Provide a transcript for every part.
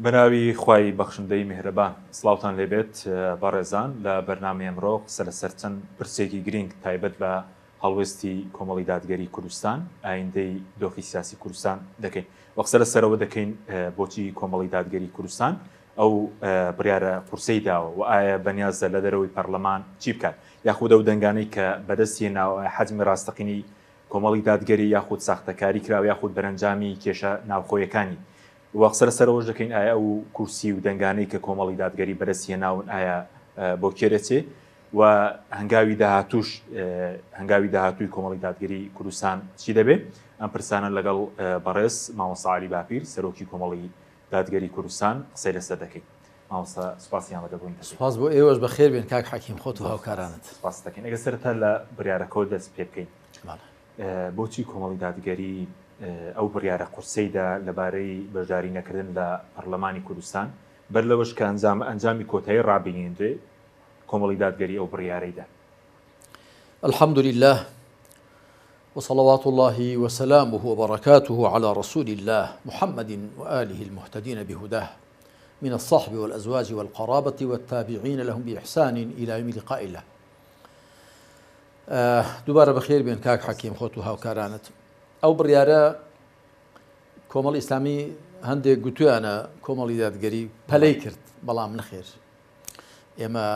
بەناوی خوای بەخشندەی میهرەبان. سڵاوتان لێبێت بەڕێزان لە بەرنامەی ئەمرۆ قسە لەسەر چەند پرسێکی گرینگ تایبەت بە هەڵوێستی کۆمەڵی دادگەری کوردستان ئایندەی دۆخی سیاسی کوردستان دەکەین و قسە لەسەرەوە دەکەین بۆچی کۆمەڵی دادگەری کوردستان ئەو بڕیارە قورسەی داوە و ئایا بەنیازە لە دەرەوەی پەرلەمان چی بکات یاخود ئەو دەنگانەی کە بەدەست هێناوە حەجمی ڕاستەقینەی کۆمەڵی دادگەری یاخود ساختەکاری کراوە یاخود بەرەنجامی کێشە ناوخۆیەکانی و قسە لەسەر ئەوەش دەکەین ئایا ئەو کورسی و دەنگانەی کە کۆمەڵی دادگەری بەدەست هێناون ئایا بۆ کێ دەچێ و هەنگاوی داهاتوش هەنگاوی داهاتووی کۆمەڵی دادگەری کوردستان چی دەبێ؟ ئەم پرسانە لەگەڵ بەڕێز مامۆستا عەلی باپیر سەرۆکی کۆمەڵی دادگەری کوردستان قسەی لەسەر دەکەین. مامۆستا سوپاسی ئامادەبوونت دەکەین. سوپاس بۆ ئێوەش بەخێر بێن کاک حەکیم خۆت و هاوکارانت. سوپاست دەکەین. ئەگەر سەرەتا لە بڕیارەکەوە دەست پێ بکەین. بۆچی کۆمەڵی دادگەری ئەو بڕیارە قورسەی دا لەبارەی بەشداری نەکردن لە پەڕلەمانی کوردستان، بەر لەوەش کە ئەنجام ئەنجامی کۆتایی ڕابگەیەنرێ کۆمەڵی دادگەری ئەو بڕیارەی دا؟ الحمد للە وصلوات اللە وسلامه وبرکاته علی رسول اللە محمد وآله المهتدین بهداه من الصحب والأزواج والقرابة والتابعین لهم بإحسان إلى يوم لقاء اللە. دووبارە بەخێر بێن کاک حەکیم خۆت و هاوکارانت. ئەو بڕیارە کۆمەڵی ئیسلامی هەندێک گوتویانە کۆمەڵی دادگەری پەلەی کرد، بەڵام نەخێر ئێمە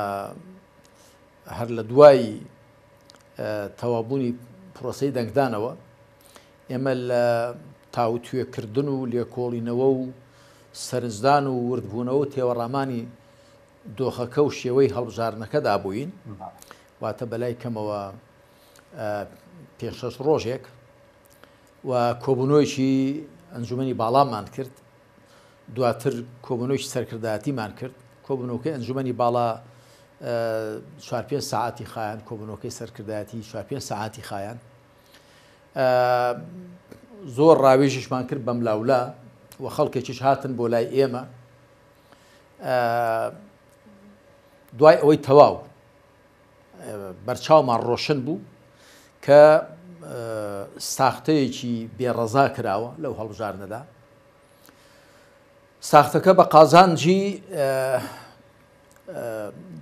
هەر لە دوای تەوابوونی پرۆسەی دەنگدانەوە ئێمە لە تاوتوێکردن و لێکۆڵینەوە و سەرنجدان و وردبوونەوە و تێوەڕامانی دۆخەکە و شێوەی هەڵبژاردنەکەدا بووین، واتە بەلای کەمەوە پێ شەش ڕۆژێک و کۆبوونەوەیەکی ئەنجومەنی باڵامان کرد، دواتر کۆبوونەوەیەکی سەرکردایەتیمان کرد. کۆبوونەوەکەی ئەنجومەنی باڵا چوار پێنج سەعاتی خایاند، کۆبوونەوەکەی سەرکردایەتی چوار پێنج سەعاتی خایاند. زۆر ڕاوێژیشمان کرد بەملاولا و خەڵکێکیش هاتن بۆ لای ئێمە. دوای ئەوەی تەواو بەرچاومان ڕۆشن بوو کە ساختەیەکی بێڕەزا کراوە لەو هەڵبژاردنەدا، ساختەکە بە قازانجی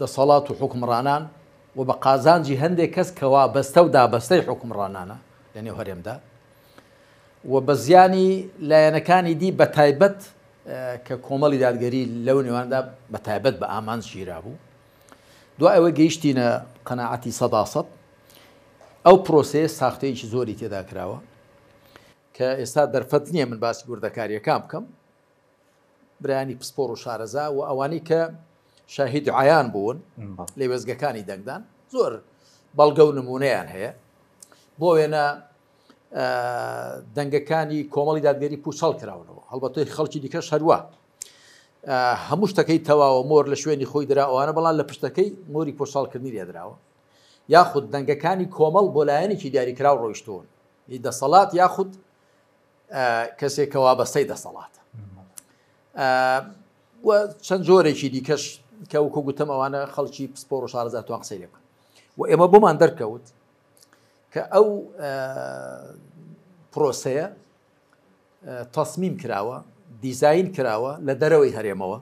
دەسەڵات و حکومڕانان و بە قازانجی هەندێک کەس کەوا بەستە و دابەستەی حکومڕانانە لە نێو هەرێمدا و بە زیانی لایەنەکانی دی بە تایبەت کە کۆمەڵی دادگەری لەو نێواندا بە تایبەت بە ئامانج گیرابوو. دوای ئەوەی گەیشتینە قەناعەتی سەدا سەد ئەو پرۆسەیە ساختەیەکی زۆری تێدا کراوە کە ئێستا دەرفەت نییە من باسی وردەکاریەکان بکەم. برایانی پسپۆڕ و شارەزا و ئەوانەی کە شاهید عیان بوون لە وێزگەکانی دەنگدان زۆر بەڵگە و نمونەیان هەیە. بۆ وێنە دەنگەکانی کۆمەڵی دادگەری پوچەڵ کراونەوە، هەڵبەتەی خەڵکی دیکەش هەروە هەموو شتەکەی تەواوە، مۆر لە شوێنی خۆی درا ئەوانە، بەڵام لە پشتەکەی مۆری پۆچەڵکردنی لێدراوە. یاخود دەنگەکانی کۆمەڵ بۆ لایەنێکی دیاریکراو ڕۆیشتوون، دەسەڵات یاخود کەسێک کە وابەستەی دەسەڵاتە و چەند جۆرێکی دیکەش کە وەکو گوتم ئەوانە خەڵکی پسپۆڕ و شارەزا توان قسەی لێ بکەن. و ئێمە بۆمان دەرکەوت کە ئەو پرۆسەیە تەسمیم کراوە، دیزاین کراوە لە دەرەوەی هەرێمەوە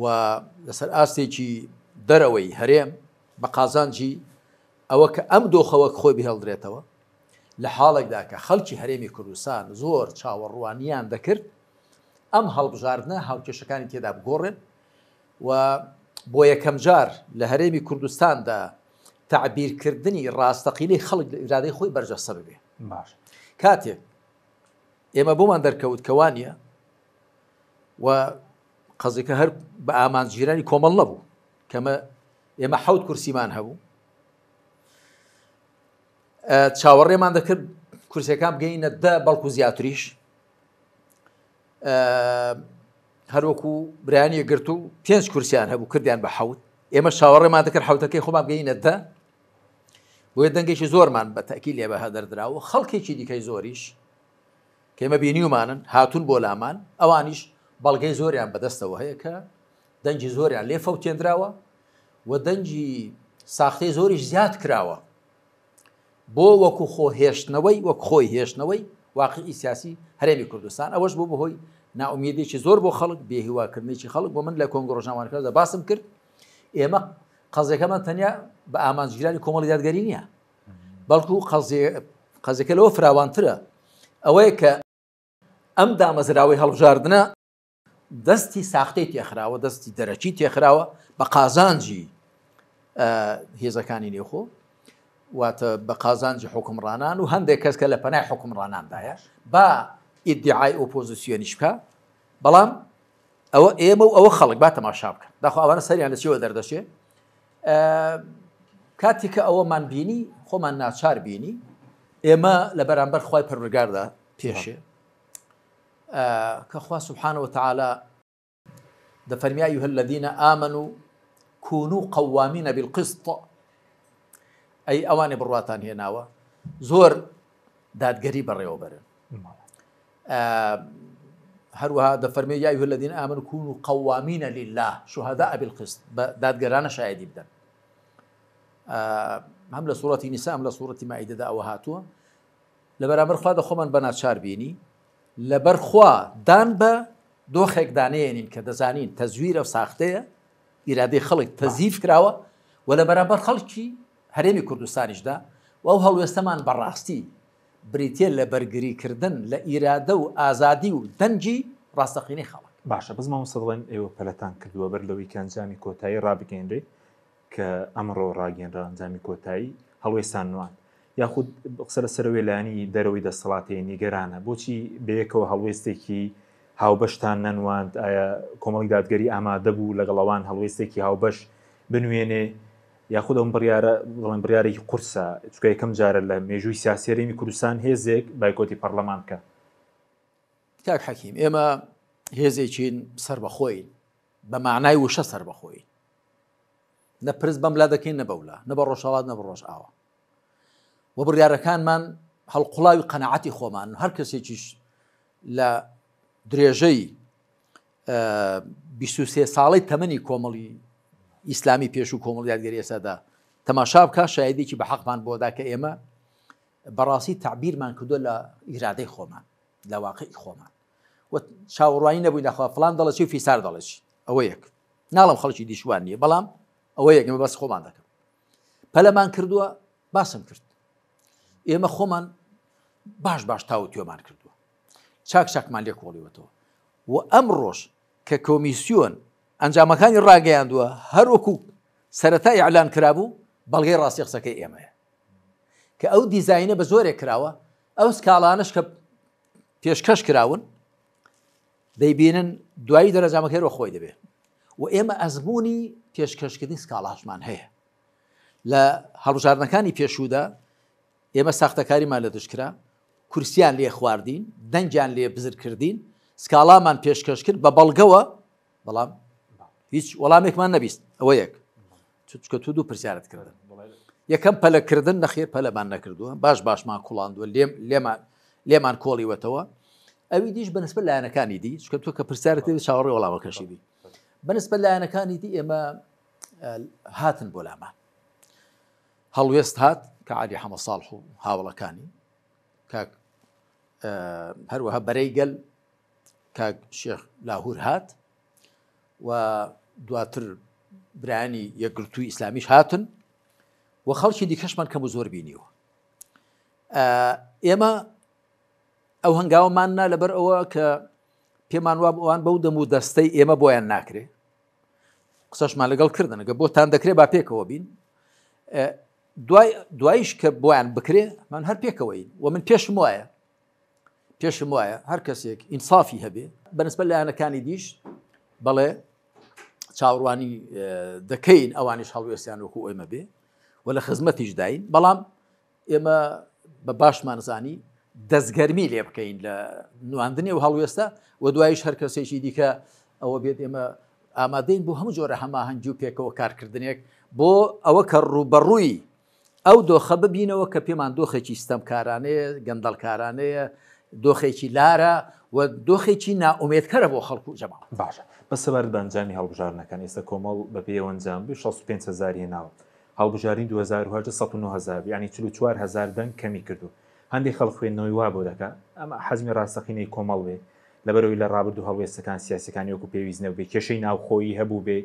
و لەسەر ئاستێکی دەرەوەی هەرێم بە قازانجی ئەوە کە ئەم دۆخە وەک خۆی بهێڵدرێتەوە، لە حاڵێکدا کە خەڵکی هەرێمی کوردستان زۆر چاوەڕوانیان دەکرد ئەم هەڵبژاردنە هاوکێشەکانی تێدا بگۆڕێن و بۆ یەکەمجار لە هەرێمی کوردستاندا تەعبیرکردنی ڕاستەقینەی خەڵک لە ئیرادەی خۆی بەرجەستە ببێ. باش. کاتێک ئێمە بۆمان دەرکەوت کە وانە و قەزیەکە هەر بە ئامانجگیرانی کۆمەڵ نەبوو، کەمە ئێمە حەوت کورسیمان هەبوو، چاوەڕێمان دەکرد کورسیەکان بگەینە دە بەڵکو زیاتریش. هەروەکو برایانی یەکگرتوو پێنج کورسیان هەبوو کردیان بە حەوت، ئێمە چاوەڕێمان دەکرد حەوتەکەی خۆمان بگەینە دە، بۆیە دەنگێکی زۆرمان بە تەئکید لێ بە هەدەر دراوە. خەڵکێکی دیکەی زۆریش کە ئێمە بینیومانن هاتوون بۆ لامان، ئەوانیش بەڵگەی زۆریان بەدەستەوە هەیە کە دەنگی زۆریان لێ فەوتێنراوە و دەنگی ساختەی زۆریش زیاد کراوە بۆ وەکو خۆ هێشتنەوەی وەک خۆی هێشتنەوەی واقعی سیاسی هەرێمی کوردستان. ئەوەش بوو بەهۆی نائومێدێکی زۆر بۆ خەڵک، بێهیواکردنێکی خەڵک بۆ من لە کۆنگرە ڕۆژنامەوانەکەدا باسم کرد ئێمە قەزیەکەمان تەنیا بە ئامانجگیرانی کۆمەڵی دادگەری نییە بەڵکو قەزیەکە لەوە فراوانترە ئەوەیە کە ئەم دامەزراوەی هەڵبژاردنە دەستی ساختەی تێخراوە دەستی دەرەکی تێخراوە بە قازانجی هێزەکانی نێوخۆ واتە بە قازانجی حوکمڕانان و هەندێک کەس کە لە پەنای حوکمڕاناندایە با ئیدعای ئۆپۆزیسیۆنیش بکە بەڵام ئەوە ئێمە و ئەوە خەڵک با تەماشا بکەن داخۆ ئەوانە سەریان لە چیەوە دەردەچێ کاتێک کە ئەوەمان بینی خۆمان ناچار بینی ئێمە لە بەرامبەر خوای پەروەردگاردا پێشێ کە خوا سبحانە وتعالی دەفەرمی ایها الذین آمنوا كونوا قوامین بالقسط ئەی ئەوانێ بڕواتان هێناوە زۆر دادگەری بەڕێوەبەرن هەروەها دەفەرمێ یا ایها الذین آمنوا كونوا قوامین لله شهداء بالقسط بە دادگەرانە شایدی بدەن هەم لە سوڕەتی نیسا هەم لە سوڕەتی مائیدەدا ئەوە هاتووە لە بەرامبەر خوا دە خۆمان بە ناچار بینی لەبەر خوا دان بە دۆخێک دانێنین کە دەزانین تەزویرە و ساختەیە، ئیرادەی خەڵک تەزیف کراوە و لە بەرامبەر خەڵکی هەرێمی کوردستانیشدا و ئەو هەڵوێستەمان بەڕاستی بریتیە لە بەرگریکردن لە ئیرادە و ئازادی و دەنگی ڕاستەقینەی خەڵک. باشە بەس مامۆستا دەڵێن ئێوە پەلەتان کردووە بەر لەوەی کە ئەنجامی کۆتایی ڕابگەیەنرێ کە ئەمڕۆ ڕاگەیەنرا ئەنجامی کۆتایی هەڵوێستان نواند یاخود قسە لەسەر ئەوەی لایەنی دەرەوەی دەسەڵاتێ نیگەرانە بۆچی بەیەکەوە هەڵوێستێکی هاوبەشتان نەنواند ئایا کۆمەڵی دادگەری ئامادە بوو لەگەڵ ئەوان هەڵوێستێکی هاوبەش بنوێنێ یاخود ئەم بڕیارە بڵێن بڕیارێکی قورسە چونکە یەکەم جارە لە مێژووی سیاسی هەرێمی کوردستان هێزێک بایکۆتی پەرلەمان بکە. کاک حەکیم ئێمە هێزێکین سەربەخۆین بە مەعنای وشە سەربەخۆین نە پرس بەم لا دەکەین نە بەولا نە بە ڕۆژهەڵات نە بە ڕۆژئاوا و بڕیارەکانمان هەڵقوڵاوی قەنەعەتی خۆمان هەر کەسێکیش لە درێژەی 23 ساڵی تەمەنی کۆمەڵی ئیسلامی پێش و کۆمەڵ یادگەری ئێستادا تەماشا بکە شایدێکی بە حەقمان بۆدا کە ئێمە بەڕاستی تعبیرمان کردو لە ئیرادەی خۆمان لە واقعی خۆمان و چاوەڕوانی نەبووین داخوا فلان دەڵێ چی و فیسار دەڵێ چی ئەوە یەک ناڵم خەڵکی دیشوان نییە بەڵام ئەوە یەک ئێمە بەس خۆمان دەکەم پەلەمان کردووە باسم کرد ئێمە خۆمان باش باش تاو توێمان کردووە چاک چاکمان لێ کۆڵیوەتەوە و ئەم ڕۆژ کە کۆمیسیۆن ئەنجامەکانی ڕاگەیاندووە هەروەکو سەرەتا ئیعلان کرابوو بەڵگەی ڕاستی قسەکەی ئێمەیە کە ئەو دیزاینە بە زۆرێک کراوە ئەو سکاڵانش کە پێشکەش کراون دەیبینن دوایی دەرەنجامەکەی ڕۆ خۆی دەبێت و ئێمە ئەزمموی پێشکەشکردنی سکاڵاشمان هەیە لە هەڵبژاردنەکانی پێشوودا ئێمە ساختەکاریمان لە دژکرا کورسیان لێ خواردین دەنگیان لێ بزرکردین سکاڵامان پێشکەش کرد بە بەڵگەوە بەڵام هیچ وەڵامێکمان نەبیست ئەوە یەک چونکە تۆ دوو پرسیارت کردن یەکەم پەلەکردن نەخێر پەلەمان نەکردووە باش باشمان کوڵاندووە لێم لێمان لێمان کۆڵیوەتەوە ئەوی دیش بەنسبە لایەنەکانی دی چکە تۆ کە پرسیارت کرد چاوەڕێ وەڵامەکەشی بی بەنسبە لایەنەکانی دی ئێمە هاتن بۆ لامان هەڵوێست هات کە علی حەمە ساڵح و هاوڵەکانی کاک هەروەها بەرەی گەل کاک شێخ لاهور هات و دواتر برایانی یەکگرتووی ئیسلامیش هاتن و خەڵکی دیکەشمان کەم و زۆر بینیوە ئێمە ئەو هەنگاوەمان نا لەبەر ئەوە کە پێمان وا ئەوان بەو دەم و دەستەی ئێمە بۆیان ناکرێ قسەشمان لەگەڵ کردن گە بۆتان دەکرێت با پێکەوە بین دوای دوایش کە بۆیان بکرێ من هەر پێکەوەین و من پێشم وایە پێشم وایە هەر کەسێک ئینسافی هەبێ بەنسبە لایەنەکانی دیش بەڵێ چاوەڕوانی دەکەین ئەوانیش هەڵوێستیان وەکو ئێمە بێ و لە خزمەتیش داین بەڵام ئێمە بە باشمان زانی دەستگەرمی لێ بکەین لە نواندنی و هەڵوێستە و دوایش هەر کەسێکی دیکە ئەوە بێت ئێمە ئامادەین بۆ هەموو جۆرە هەماهەنگی و پێکەوە کارکردنێک بۆ ئەوە کە ڕووبەڕووی ئەو دۆخە ببینەوە کە پێمان دۆخێکی ستەمکارانەیە، گەندەڵکارانەیە، دۆخێکی لارە و دۆخێکی نائومێدکەرە بۆ خەڵک و جەماوەر. باشە بەس سەبارەت بە ئەنجامی هەڵبژاردنەکان ئێستا کۆمەڵ بە پێی ئەو ئەنجام بوو 65 هەزاری هێناوە هەڵبژاردنی 2018 109 هەزار بوو یانی 44 هەزار دەنگ کەمی کردووە هەندێک خەڵک خوێندنەوەی وا بۆ دەکا ئەمە حەجمی ڕاستەقینەی کۆمەڵ بێ. لەبەرئەوەی لە ڕابردوو هەڵوێستەکان سیاسیەکانی وەکو پێویست نەبووبێ، کێشەی ناوخۆیی هەبووبێ،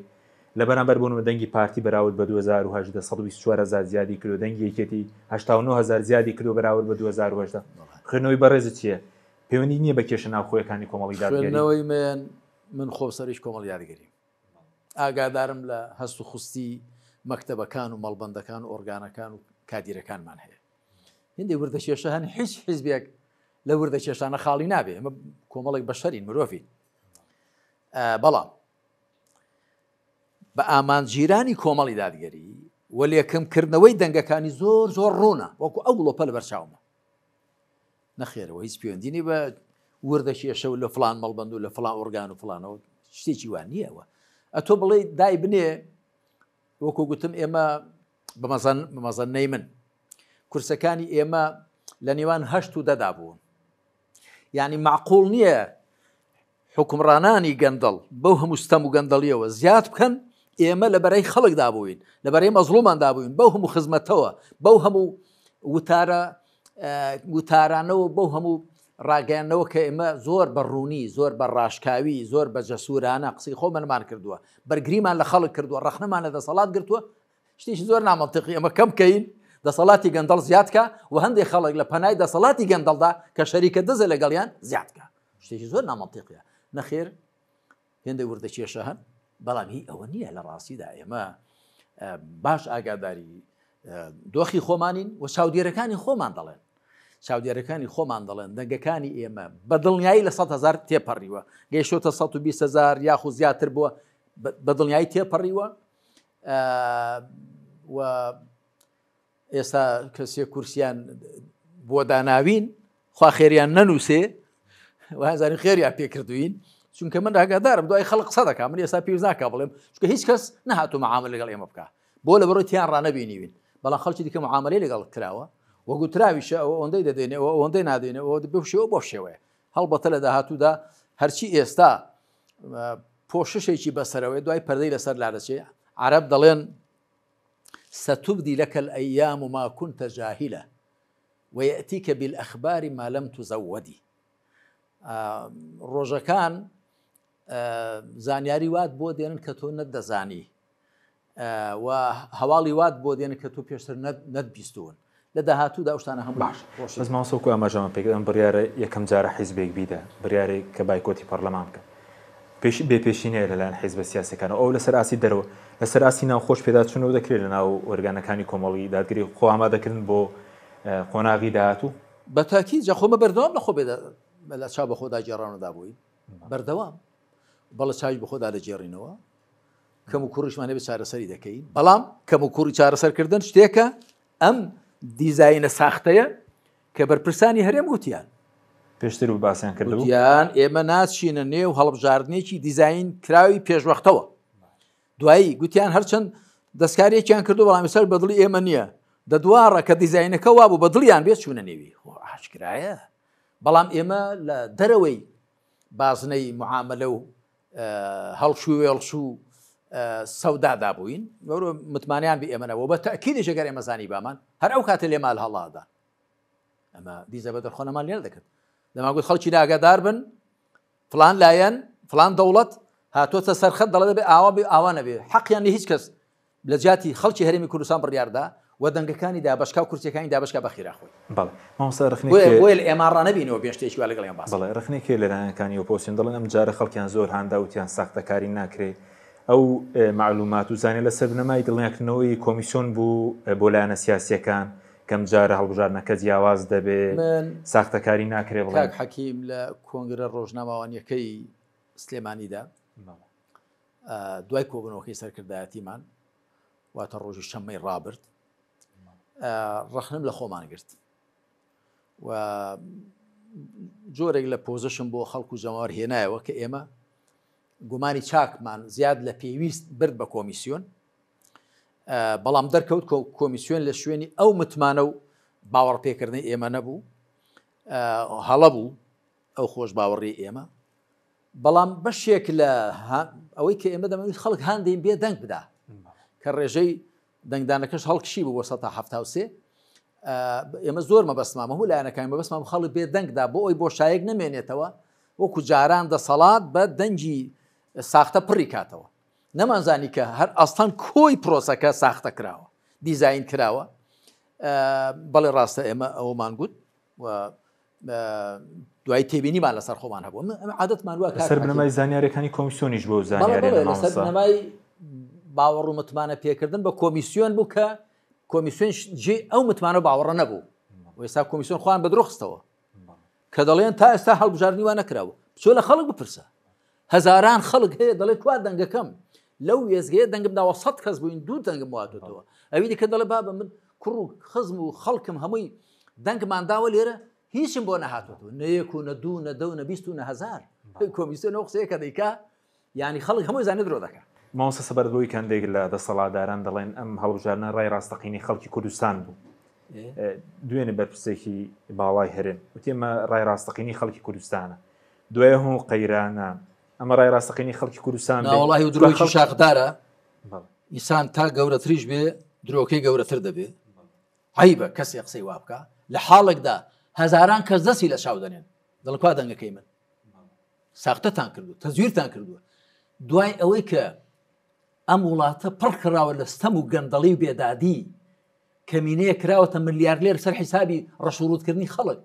لە بەرامبەر بۆ نمونە دەنگی پارتی بەراورد بە 2018 124 هەزار زیادی کردووە، دەنگی یەکێتی 89 هەزار زیادی کردووە بەراورد بە 2018. خوێندنەوەی بەڕێزت چییە؟ پەیوەندی نییە بە کێشە ناوخۆیەکانی کۆمەڵی دادگەری؟ خوێندنەوەی من، من خۆم سەرۆکی کۆمەڵی دادگەریم. ئاگادارم لە هەست و خوستی مەکتەبەکان و مەڵبەندەکان و ئۆرگانەکان و کادیرەکانمان هەیە. هندێک وردە کێشە هەن هیچ حیزبێک لە وردە کێشانە خاڵی نابێ ئەمە کۆمەڵێک بەشەرین مرۆڤین بەڵام بە ئامانجگیرانی کۆمەڵی دادگەری و لێکەمکردنەوەی دەنگەکانی زۆر زۆر ڕوونە وەکو ئەو گڵۆپە لە بەرچاومە نەخێرەوە هیچ پەیوەندی بە وردە کێشە و لە فلان مەڵبند و لە فلان ئۆرگان و فلانەوە شتێکی وان نییەوە ئەتۆ بڵێ دای بنێ وەکو گوتم ئێمە بە مەزەنەی من کورسەکانی ئێمە لە نێوان هەشت و دەدا بوون یعنی معقول نییە حکومڕانانی گەندەڵ بەو هەموو ستەم و گەندەڵیەوە زیاد بکەن ئێمە لە بەرەی خەڵکدا بووین لە بەرەی مەزڵوماندا بووین بەو هەموو خزمەتەوە بەو هەموو وتارە وتارانەوە بەو هەموو ڕاگەیاندنەوە کە ئێمە زۆر بە ڕوونی زۆر بە ڕاشکاوی زۆر بە جەسوورانە قسەی خۆمانمان کردووە بەرگریمان لە خەڵک کردووە ڕەخنەمان لە دەسەڵات گرتووە شتێکی زۆر نامەنتیقی ئەمە کەم کەین دەسەڵاتی گەندەڵ زیادکە و هەندێک خەڵک لە پەنای دەسەڵاتی گەندەڵدا کە شەریکە دزە لەگەڵیان زیادکە شتێکی زۆر نامەنتیقیە نەخێر هێندە وردە کێشە هەن بەڵام هی ئەوە نییە لە ڕاستیدا ئێمە باش ئاگاداری دۆخی خۆمانین و چاودێرەکانی خۆمان دەڵێن چاودێرەکانی خۆمان دەڵێن دەنگەکانی ئێمە بە دڵنیایی لە 100 هزار تێپەڕیوە گەیشتۆتە 120 هزار یاخود زیاتر بووە بە دڵنیایی تێپەڕیوە و ئێستا کە سێ کورسیان بۆ داناوین خوا خێریان نەنووسێ وازانی خێریان پێکردوین چونکە من ئاگادارم دوای خەڵک قسە دەکا من ئێستا پێویست ناکا بڵێم چونکە هیچ کەس نەهاتوو معاملە لەگەڵ ئێمە بکا بۆ لە بەڕۆی تیان ڕانەبینیوین بەڵام خەڵکی دیکە معاملەی لەگەڵ کراوە وەگوتراویشە ئەوە ئەوەندەی دەدەینێ ئەوە ئەوەندەی نادەینێ ئەوە بەو شێوە بۆ شێوەیە هەڵبەتە لە داهاتوودا هەرچی ئێستا پۆششێکی بەسەرەوەی دوای پەردەی لەسەر لادەچێ عەرەب دەڵێن ستبدی لك الأيام ما كنت جاهلا ويأتيك بالأخبار ما لم تزودي ڕۆژەکان زانیاری وات بۆ دێنن کە تۆ نەتدەزانی و هەواڵی وات بۆ دێنن کە تۆ پێشتر نەتبیستون لە داهاتوودا ئەو شتانە هەموو باش بەس مامۆستا وەکو ئاماژەمان پێکرد ئەم بڕیارە یەکەم جارە حیزبێک بیدا بڕیارێک کە بایکۆتی پەڕلەمان بکە پێش بێ پێشینەیە لەلایەن حیزبە سیاسەکانەوە ئەو لەسەر ئاستی دەرەوە لەسەر ئاستی ناوخۆش پێداچوونەوە دەکرێت لە ناو ئۆرگانەکانی کۆمەڵی دادگەری خۆ ئامادەکردن بۆ قۆناغی داهاتوو؟ بە تاکید جا خۆ مە بەردەوام لە خۆ لە چاو بەخۆدا گێڕانەدا بووین بەردەوام بەڵە چاوی بەخۆدا دەگێڕینەوە کەم و کوڕیشمان هەبێ چارەسەری دەکەین بەڵام کەم و کوڕی چارەسەرکردن شتێکە ئەم دیزاینە ساختەیە کە بەرپرسانی هەرێم گوتیان پێشتر و باسیان کردبوو گوتیان ئێمە ناچینە نێو هەڵبژاردنێکی دیزاین کراوی پێشوەختەوە دوایی گوتیان هەرچەند دەستکاریەکیان کردو بەڵام ئێستا بەدڵی ئێمە نییە دەدواڕە کە دیزاینەکە وابوو بەدڵیان بێت چوونە نێوی ئاشکرایە بەڵام ئێمە لە دەرەوەی بازنەی معاملە و هەڵچوو وێڵچوو سەودادا بووین متمانیان بە ئێمەنەوە بە تەکیدیش ئەگەر ئێمە زانی بامان هەر ئەو کاتە لێمال هەڵادا ئەمە دیزە بە دەرخۆنەمان لێ دەکرد دەماگوت خەڵکی ناگەدار بن فلان لایەن فلان دەوڵەت هاتۆتە سەرخەت دەڵێ دەبێ ئاوا بێ ئاوا نەبێ حەقیان لە هیچ کەس لە جیاتی خەڵکی هەرێمی کوردستان بڕیاردا و دەنگەکانی دابەشکا و کورسیەکانی دابەشکا بە خیرا خۆی. بەڵێ مامۆستا ڕەخنەی بۆیە بۆیە لە ئێمە ڕانەبینەوە بێن شتێکی وا لەگەڵیان باس بەڵێ ڕەخنەی کێ لە لایەنەکانی ئۆپۆزسیۆن دەڵێن ئەم جارە خەڵکیان زۆر هاندا وتیان ساختەکاری ناکرێ ئەو مەعلومات و زانیە لەسەر بنەمای دڵنیاکردنەوەی کۆمیسیۆن بوو بۆ لایەنە سیاسیەکان کەم جارە هەڵبژاردنەکە جیاواز دەبێ من ساختەکاری ناکرێ بڵێن کاک حەکیم لە کۆنگرە ڕۆژنامەوانیەکەی سلێمانیدا دوای کۆبوونەوەکەی سەرکردایەتیمان واتە ڕۆژی شەممەی ڕابرد ڕەخنم لە خۆمان گرت و جۆرێک لە پۆزشم بۆ خەڵکو و جەماوەر هێنایەوە کە ئێمە گومانی چاکمان زیاد لە پێویست برد بە کۆمیسیۆن بەڵام دەرکەوت کۆمیسیۆن لە شوێنی ئەو متمانە و باوەڕپێکردنی ئێمە نەبوو هەڵە بوو ئەو خۆش باوەڕی ئێمە بەڵام بەشێک لە ئەوەی کە ئێمە دەمەوێت خەڵک هاندەین بێ دەنگ بدا کە ڕێژەی دەنگدانەکەش هەڵکشی بوو بۆ 1970 ئێمە زۆر مەبەستمامە هەموو لایەنەکانی مەبەستمان خەڵک بێ دەنگدا بۆ ئەوی بۆشایەک نەمێنێتەوە. وەکو جاران دەسەڵات بە دەنگی ساختە پڕی کاتەوە. نەمانزانی کە هەر ئەسڵەن کۆی پرۆسەکە ساختە کراوە، دیزاین کراوە. بەڵێ ڕاستە ئێمە ئەوەمان گوت و دوای تێبینیمان لەسەر خۆمان هەبوو. ئەمە عادەتمان وا لەسەر بنەمای زانیاریەکانی کۆمیسیۆنیش بۆ زانیاری لەسەر بنەمای باوەڕ و متمانە پێکردن بە کۆمیسیۆن بوو کە کۆمیسیۆن جێ ئەو متمانە باوەڕە نەبوو. ئێستا کۆمیسیۆن خۆیان بە درۆخستەوە کە دەڵێن تا ئێستا هەڵبژاردنی وا نەکراوە. بچۆ لە خەڵک بپرسە. هەزاران خەڵک هەیە دەڵێ کوا دەنگەکەم لەو وێزگەیە دەنگم داوە 100 کەس بووین دوو دەنگم واتۆتەوە. ئەوی دیکە دەڵێ بابە من کوڕ و خزم و خەڵکم هەمووی دەنگمان داوە لێرە هیچم بۆ نەهاتۆتەوە، نە یەک و نە دوو نە دە و نە 20 و نە هەزار. کۆمیسیۆن ئەو قسەیە کە دەیکا یعنی خەڵک هەمووی زانێ درۆ دەکا. مامۆستا سەبارەت بەوەی کە هەندێک لە دەسەڵاتداران دەڵێن ئەم هەڵبژاردنە ڕای ڕاستەقینەی خەڵکی کوردستان بوو، دوێنێ بەرپرسێکی باڵای هەرێم وتی ئەمە ڕای ڕاستەقینەی خەڵکی کوردستانە، دوای هەموو قەیرانە ئەمە ڕای ڕاستەقینەی خەڵکی کوردستان بێ. ناوەڵاهی و درۆیەکی شاخدارە، ئینسان تا گەورەتریش بێ درۆکەی گەورەتر دەبێ. عەیبە کەسێ قسەی وا بکا لە حاڵێکدا هەزاران کەس دەستی لە چاو دەنێن دەڵێن کوا دەنگەکەی من ساختەتان کردووە، تەزویرتان کردووە. دوای ئەوەی کە ئەم وڵاتە پڕ کراوە لە ستەم و گەندەڵی و بێدادی، کەمینەیە کراوەتە ملیارلێر سەر حیسابی ڕەشوڕوتکردنی خەڵک،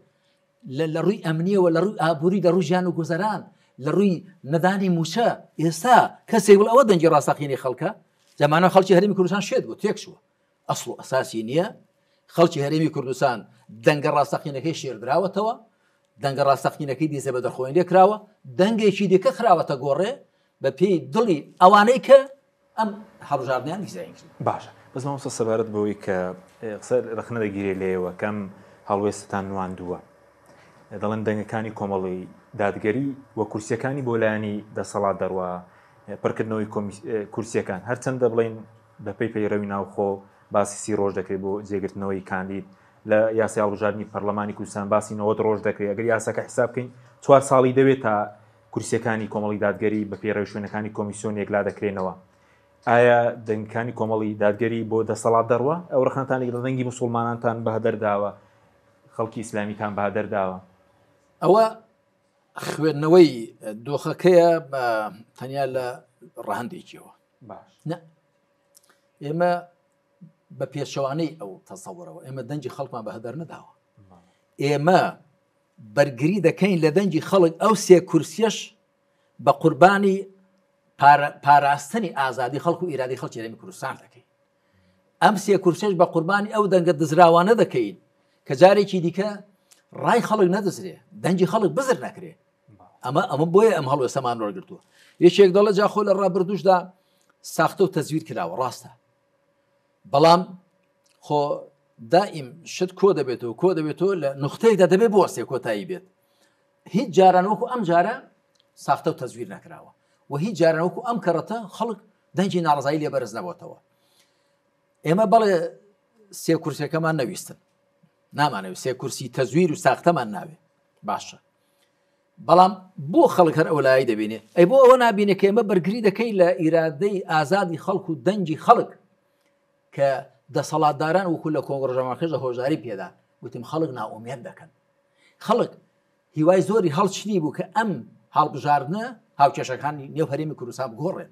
لە ڕووی ئەمنیەوە، لە ڕووی ئابووری، لە ڕووی ژیان و گوزەران، لە ڕووی نەدانی مووچە. ئێستا کەسێک بڵێ ئەوە دەنگی ڕاستەقینەی خەڵکە، زەمانە خەڵکی هەرێمی کوردستان شێت بوو، تێک چووە، ئەسڵ و ئەساسی نییە. خەڵکی هەرێمی کوردستان دەنگە ڕاستەقینەکەی شێردراوەتەوە، دەنگە ڕاستەقینەکەی دیزە بە دەرخۆین لێ کراوە، دەنگێکی دیکە خراوەتە گۆڕێ بە پێی دڵی ئەوانەی کە ئەم هەڵبژاردنیان دیزاین کرد. باشە بەس مامۆستا سەبارەت بەوەی کە قسە ڕەخنە دەگیرێ لێیەوە کەم هەڵوێستتان نواندووە، دەڵێن دەنگەکانی کۆمەڵی دادگەری و کورسیەکانی بۆ لایەنی دەسەڵات دەڕوا، پڕکردنەوەی کورسیەکان هەرچەندە بڵین بەپێی پەیڕەوی ناوخۆ باسی 30 ڕۆژ دەکرێت بۆ جێگرتنەوەی کاندید، لە یاسای هەڵبژاردنی پەرلەمانی کوردستان باسی 90 ڕۆژ دەکرێت، ئەگەر یاساکە حساب بکەین 4 ساڵی دەوێت تا کورسیەکانی کۆمەڵی دادگەری بە پێی ڕێوشوێنەکانی کۆمیسیۆن یەکلا دەکرێنەوە. ئایا دەنگەکانی کۆمەڵی دادگەری بۆ دەسەڵات دەڕوا؟ ئەو ڕەخنەتان لەگەڵ دەنگی مسوڵمانانتان بەهەدەر داوە، خەڵکی ئیسلامیتان بەهەدەر داوە؟ ئەوە خوێندنەوەی دۆخەکەیە بە تەنیا لە ڕەهەندێکیەوە. باش. نە ئێمە بە پێچەوانەی ئەو تەسەوڕەوە ئێمە دەنگی خەڵکمان بەهەدەر نەداوە. ئێمە بەرگری دەکەین لە دەنگی خەڵک، ئەو سێ کورسیەش بە قوربانی پاراستنی ئازادی خەڵک و ئیرادی خەڵکی هەرێمی کوردستان دەکەین. ئەم سێ کورسیەش بە قوربانی ئەو دەنگە دزراوانە دەکەین کە جارێکی دیکە ڕای خەڵک نەدزرێ، دەنگی خەڵک بزر نەکرێ. ئەمە بۆیە ئەم هەڵوێستەمان وەرگرتووە. یەکێک دەڵێ جا خۆ لە ڕابردووشدا ساختە و تەزویر کراوە، ڕاستە، بەڵام خۆ دائیم شت کۆ دەبێتەوە، کۆ دەبێتەوە لە نوختەیەکدا دەبێت بوەستێ کۆتایی بێت. هیچ جاران وەکو ئەم جارە ساختە و تەزویر نەکراوە و هیچ جاران وەکو ئەم کەڕەتە خەڵک دەنگی ناڕزایی لێ بەرز نەبێتەوە. ئێمە بەڵێ سێ کورسیەکەمان نەویستن، نامانەوێت سێ کورسی تەزویر و ساختەمان ناوێ، باشە، بەڵام بۆ خەڵک هەر ئەولایی دەبینێ. ئەی بۆ ئەوە نابینێ کە ئێمە بەرگری دەکەین لە ئیرادەی ئازادی خەڵک و دەنگی خەڵک کە دەسەڵاتداران وەکو لە کۆنگڕژەماکەشدا هۆشداری پێدان، وتیم خەڵک نائومێد دەکەن. خەڵک هیوای زۆری هەڵچنی بوو کە ئەم هەڵبژاردنە هاوکێشەکانی نێو هەرێمی کوردستان بگۆڕێن،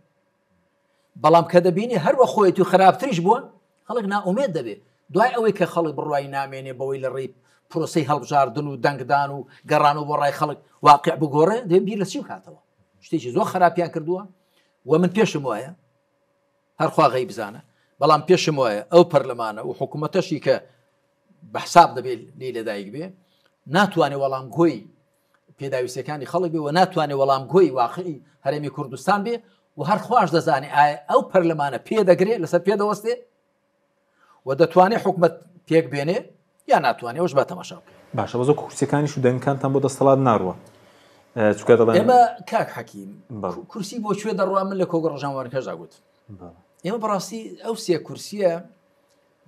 بەڵام کە دەبینی هەر وە خۆیەتی و خراپتریش بووە، خەڵک نائومێد دەبێت. دوای ئەوەی کە خەڵک بڕوای نامێنێ بەوەی لە ڕێی پرۆسەی هەڵبژاردن و دەنگدان و گەڕان و بۆ ڕای خەڵک واقع بگۆڕێ، دەبێت بیر لە چی بکاتەوە. شتێکی زۆر خراپیان کردووە و من پێشم وایە هەرخوا غەیب بزانە، بەڵام پێشم وایە ئەو پەرلەمانە و حکوومەتەشی کە بە حساب دەبێت لێی لەدایک بێ ناتوانێت وەڵامگۆی پێداویستەکانی خەڵک بێ و ناتوانێت وەڵامگۆی واقعی هەرێمی کوردستان بێ و هەر خواش دەزانێ ئایا ئەو پەرلەمانە پێدەگرێ لەسەر پێدەوەستێ و دەتوانێت حکومەت پێک بێنێ یا ناتوانێت، ئەوش با تەماشا بکەین. باشە، بەس کورسیەکانیش و دەنگەکانتان بۆ دەسەڵات ناڕوە، چونکە دەڵێن ئێمە کاک حەکیم کورسی بۆ کوێ دەڕوا؟ من لە کۆگە ڕۆژانوانەکەشدا گوت ئێمە بەڕاستی ئەو سێ کورسیە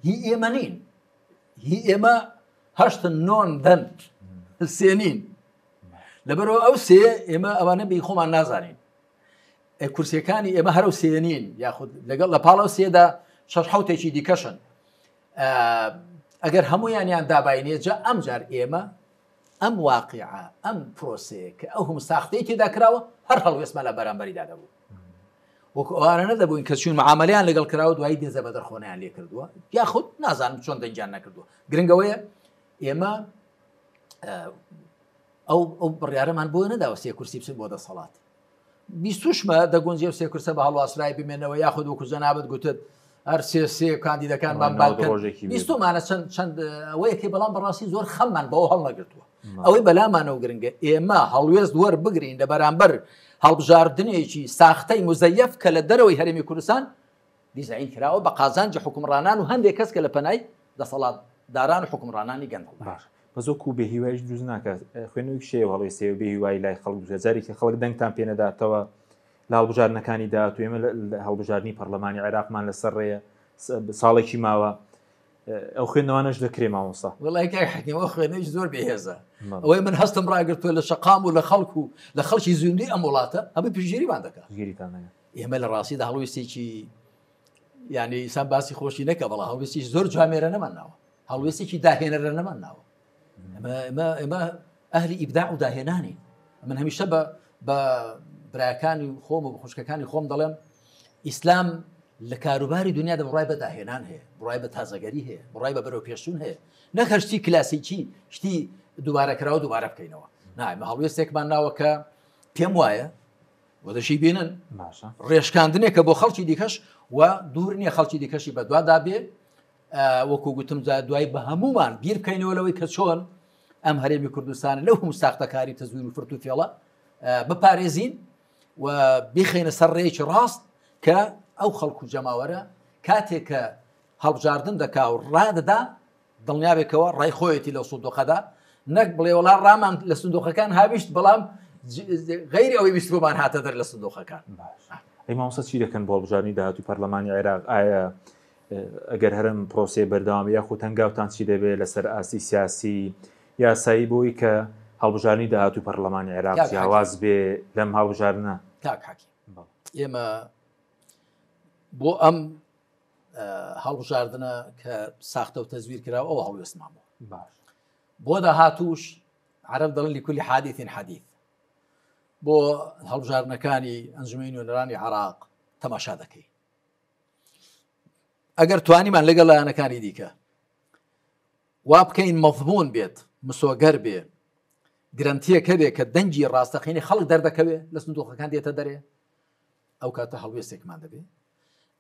هی ئێمە نین، هی ئێمە هەشتن نۆن دەن سێ نین، لەبەرەوە ئەو سێ ئێمە ئەوانە بی خۆمان نازانین. کورسیەکانی ئێمە هەرو سێ نین، یاخود لەگەڵ لە پاڵەو سێدا شەش حوتێکی دیکەشن. ئەگەر هەمویانیان داباینێ، جا ئەم جار ئێمە ئەم واقیعە، ئەم پرۆسەیە کە ئەو هەموو ساختەی تێدا کراوە، هەر هەڵوێستمان لە بەرامبەریدا دەبوو. وەکو ئەوانە نەدەبووین کە چوون معامەلەیان لەگەڵ کراوە دوایی دێزە بەدەرخۆنەیان لێ کردووە، یاخود نازانم چۆن دەنگیان نەکردووە. گرنگ ئەوەیە ئێمە ئەو ئەو بڕیارەمان بۆ نەداوە سێ کورسی بچن بۆ دەسەڵات. بیستوشمە دەگونجێ و سێ کورسە بە هەڵواسرای بمێنەوە یاخود وەکو جەنابت گوتت هەر سێ سێ کاندیدەکانمان نەوەد بانکەن. ڕۆژێکی بێ. بیستومانە چەند چەند ئەوەیەکی بەڵام بەڕاستی زۆر خەممان بەوە هەڵنەگرتووە. ئەوەی بەلامانەوە گرنگە ئێمە هەڵوێست وەربگرین لە بەرامبەر هەڵبژاردنێکی ساختەی مزەیەف کە لە دەرەوەی هەرێمی کوردستان دیزاین کراوە بە قازانجی حوکمڕانان و هەندێک کەس کە لە پەنای دەسەڵاتداران و حوکمڕانانی گەندەڵدان. باش بەس وەکو بێهیوایش دروست ناکات خوێندنەوەی شێوە هەڵوێستەیە و بێهیوایی لای خەڵک دروست جارێکی خەڵک دەنگتان پێ نەداتەوە لە هەڵبژاردنەکانی داهاتوو ئێمە لە هەڵبژاردنی پەرلەمانی عێراقمان لەسەر ڕێیە ساڵێکی ماوە ئەو خوێندنەوانەش دەکرێ مامۆستا. وەڵای کاک حەکیم ئەو خوێندنەوەیش زۆر بێهێزە. ئەوەی من هەستم ڕاگرتووە لە شەقام و لە خەڵک و لە خەڵکی زیندووی ئەم وڵاتە هەمووی پشتگیریمان دەکات. پشتگیریتان دەکات. ئێمە لە ڕاستیدا هەڵوێستێکی یعنی ئینسان باسی خۆشی نەکە بەڵام هەڵوێستێکی زۆر جوامێرە نەمان ناوە، هەڵوێستێکی داهێنەرە نەمان ناوە. ئێمە ئێمە ئەهلی ئیبداع و داهێنانین. من هەمیشە بە براکانی خۆم و بە خوشکەکانی خۆم دەڵێم ئیسلام لە کاروباری دنیادا بڕای بە داهێنان هەیە، بڕای بە تازەگەری هەیە، بڕای بە بەرەو پێشچوون هەیە، نەک هەر شتی کلاسیکی شتی دووبارەکراوە دووبارە بکەینەوە. نا، ئێمە هەڵوێستێکمان ناوە کە پێم وایە بۆ دەشی بینن باشە. ڕێشکاندنێکە بۆ خەڵکی دیکەش و دوور نییە خەڵکی دیکەشی بەدوادا بێ. وەکو گوتم دوای بە هەمومان بیر بکەینەوە لەوەی کە چۆن ئەم هەرێمی کوردستان لەو هەموو ساختەکاری تەزویر و فرت و فێڵە بپارێزین و بخەینە سەر ڕێیەکی ڕاست کە ئەو خەڵک و جەماوەرە کاتێک کە هەڵبژاردن دەکا و ڕادەدا دڵنیابێکەوە ڕای خۆیەتی لەو سندوقەدا، نەک بڵێ وەڵا ڕامان لە سندوقەکان هاویشت بەڵام غەیری ئەوەی ویستبوومان هاتە دەر لە سندوقەکان. باش. ئەی مامۆستا چی دەکەن بۆ هەڵبژاردنی داهاتووی پەرلەمانی عێراق؟ ئایا ئەگەر هەرم پرۆسەیە بەردەوام یاخود هەنگاوتان چی دەبێت لەسەر ئاستی سیاسی یاسایی بۆی کە هەڵبژاردنی داهاتووی پەرلەمانی عێراق کاک حەکیم. جیاواز بێ لەم هەڵبژاردنە؟ کاک حەکیم، بەڵێ. ئێمە بۆ ئەم هەڵبژاردنە کە ساختە و تەزویر کراوە ئەوە هەڵوێستمان بوو. باش. بۆ داهاتووش عەرەب دەڵێن لکل حادث حدیث. بۆ هەڵبژاردنەکانی ئەنجومەنی نوێنەرانی عێراق تەماشا دەکەی. ئەگەر توانیمان لەگەڵ لایەنەکانی دیکە وا بکەین مەضمون بێت، مسۆگەر بێ، گرەنتیەک هەبێ کە دەنگی ڕاستەقینەی خەڵک دەردەکەوێ لە سندوقەکان دێتە دەرێ، ئەو کاتە هەڵوێستێکمان دەبێ.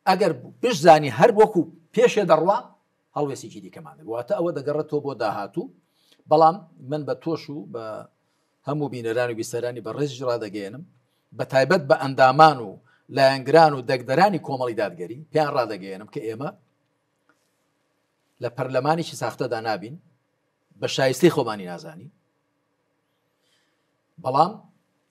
ئەگەر بشزانی هەر وەکو پێشێ دەڕوا هەڵوێستێکی دیکەمان دەبێ. واتە ئەوە دەگەڕێتەوە بۆ داهاتوو. بەڵام من بە تۆش و بە هەموو بینەران و بیسەرانی بە ڕێزیش ڕادەگەیەنم، بە تایبەت بە ئەندامان و لایەنگران و دەگدەرانی کۆمەڵی دادگەری پێیان ڕادەگەیەنم کە ئێمە لە پەرلەمانێکی ساختەدا نابین، بە شایستەی خۆمانی نازانین، بەڵام